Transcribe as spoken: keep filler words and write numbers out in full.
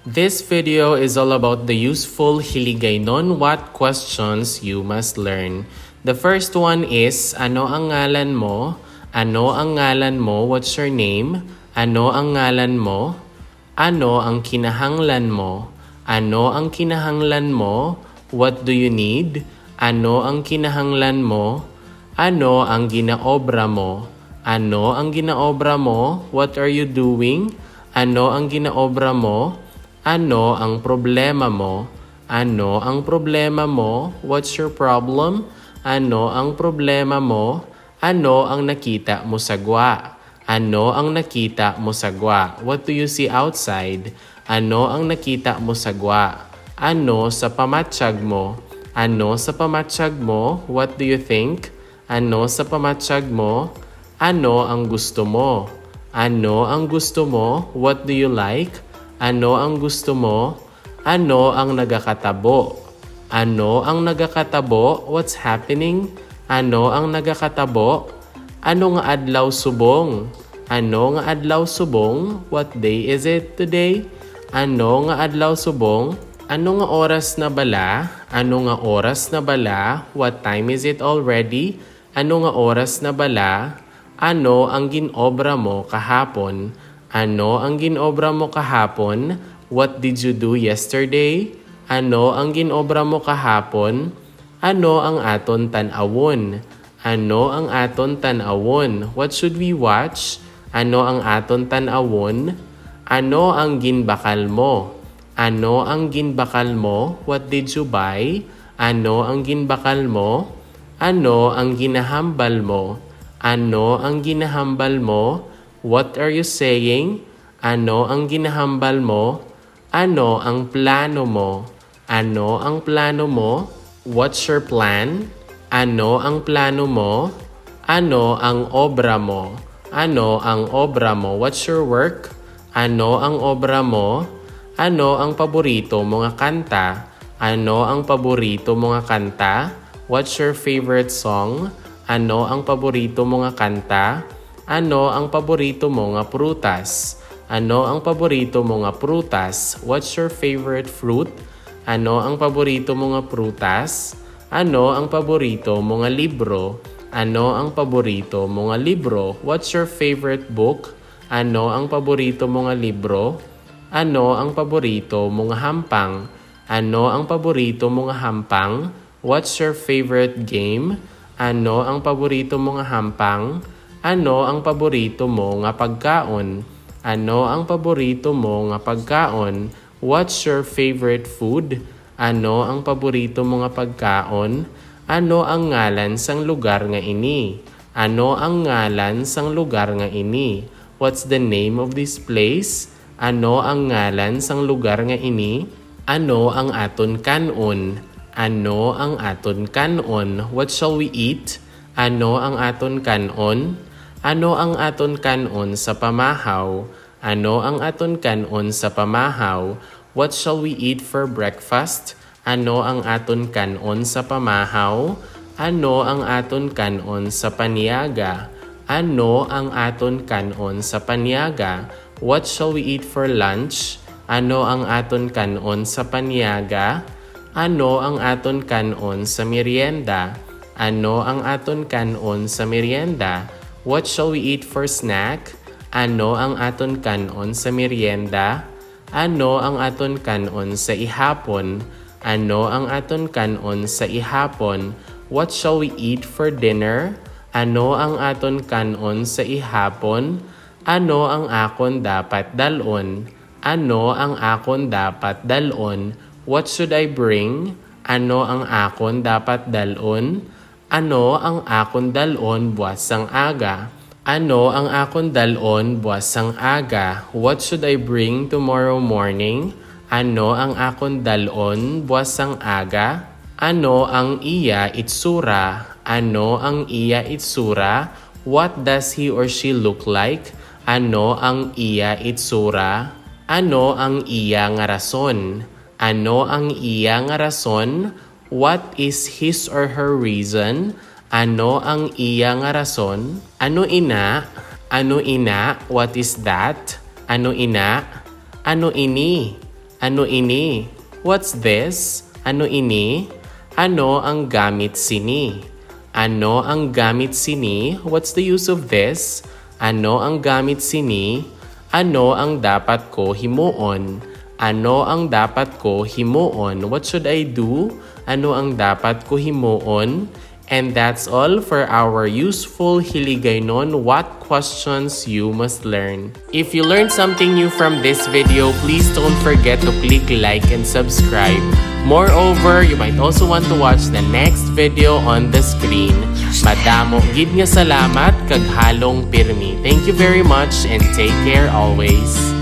This video is all about the useful Hiligaynon what questions you must learn. The first one is, ano ang ngalan mo? Ano ang ngalan mo? What's your name? Ano ang ngalan mo? Ano ang kinahanglan mo? Ano ang kinahanglan mo? What do you need? Ano ang kinahanglan mo? Ano ang ginaobra mo? Ano ang ginaobra mo? What are you doing? Ano ang ginaobra mo? Ano ang problema mo? Ano ang problema mo? What's your problem? Ano ang problema mo? Ano ang nakita mo sa gwa? Ano ang nakita mo sa gwa? What do you see outside? Ano ang nakita mo sa gwa? Ano sa pamatyag mo? Ano sa pamatyag mo? What do you think? Ano sa pamatyag mo? Ano ang gusto mo? Ano ang gusto mo? What do you like? Ano ang gusto mo? Ano ang nagakatabo? Ano ang nagakatabo? What's happening? Ano ang nagakatabo? Ano nga adlaw subong? Ano nga adlaw subong? What day is it today? Ano nga adlaw subong? Ano nga oras na bala? Ano nga oras na bala? What time is it already? Ano nga oras na bala? Ano ang gin-obra mo kahapon? Ano ang gin-obra mo kahapon? What did you do yesterday? Ano ang gin-obra mo kahapon? Ano ang aton tan-awon? Ano ang aton tan-awon? What should we watch? Ano ang aton tan-awon? Ano ang ginbakal mo? Ano ang ginbakal mo? What did you buy? Ano ang ginbakal mo? Ano ang ginahambal mo? Ano ang ginahambal mo? What are you saying? Ano ang ginahambal mo? Ano ang plano mo? Ano ang plano mo? What's your plan? Ano ang plano mo? Ano ang obra mo? Ano ang obra mo? What's your work? Ano ang obra mo? Ano ang paborito mo nga kanta? Ano ang paborito mo nga kanta? What's your favorite song? Ano ang paborito mo nga kanta? Ano ang paborito mo nga prutas? Ano ang paborito mo nga prutas? What's your favorite fruit? Ano ang paborito mo nga prutas? Ano ang paborito mo nga libro? Ano ang paborito mo nga libro? What's your favorite book? Ano ang paborito mo nga libro? Ano ang paborito mo nga hampang? Ano ang paborito mo nga hampang? What's your favorite game? Ano ang paborito mo nga hampang? Ano ang paborito mo nga pagkaon? Ano ang paborito mo nga pagkaon? What's your favorite food? Ano ang paborito mo nga pagkaon? Ano ang ngalan sang lugar nga ini? Ano ang ngalan sang lugar nga ini? What's the name of this place? Ano ang ngalan sang lugar nga ini? Ano ang aton kan-on? Ano ang aton kan-on? What shall we eat? Ano ang aton kan-on? Ano ang aton kan-on sa pamahaw? Ano ang aton kan-on sa pamahaw? What shall we eat for breakfast? Ano ang aton kan-on sa pamahaw? Ano ang aton kan-on sa paniaga? Ano ang aton kan-on sa paniaga? What shall we eat for lunch? Ano ang aton kan-on sa paniaga? Ano ang aton kan-on sa merienda? Ano ang aton kan-on sa merienda? What shall we eat for snack? Ano ang aton kan-on sa merienda? Ano ang aton kan-on sa ihapon? Ano ang aton kan-on sa ihapon? What shall we eat for dinner? Ano ang aton kan-on sa ihapon? Ano ang akon dapat dal-on? Ano ang akon dapat dal-on? What should I bring? Ano ang akon dapat dal-on? Ano ang akon dal-on buwas sang aga? Ano ang akon dal-on buwas sang aga? What should I bring tomorrow morning? Ano ang akon dal-on buwas sang aga? Ano ang iya itsura? Ano ang iya itsura? What does he or she look like? Ano ang iya itsura? Ano ang iya nga rason? Ano ang iya nga rason? What is his or her reason? Ano ang iya nga rason? Ano ina? Ano ina? What is that? Ano ina? Ano ini? Ano ini? What's this? Ano ini? Ano ang gamit sini? Ano ang gamit sini? What's the use of this? Ano ang gamit sini? Ano ang dapat ko himuon? Ano ang dapat ko himuon? What should I do? Ano ang dapat ko himuon? And that's all for our useful Hiligaynon What Questions You Must Learn. If you learned something new from this video, please don't forget to click like and subscribe. Moreover, you might also want to watch the next video on the screen. Madamo gid nga salamat kag halong pirmi. Thank you very much and take care always.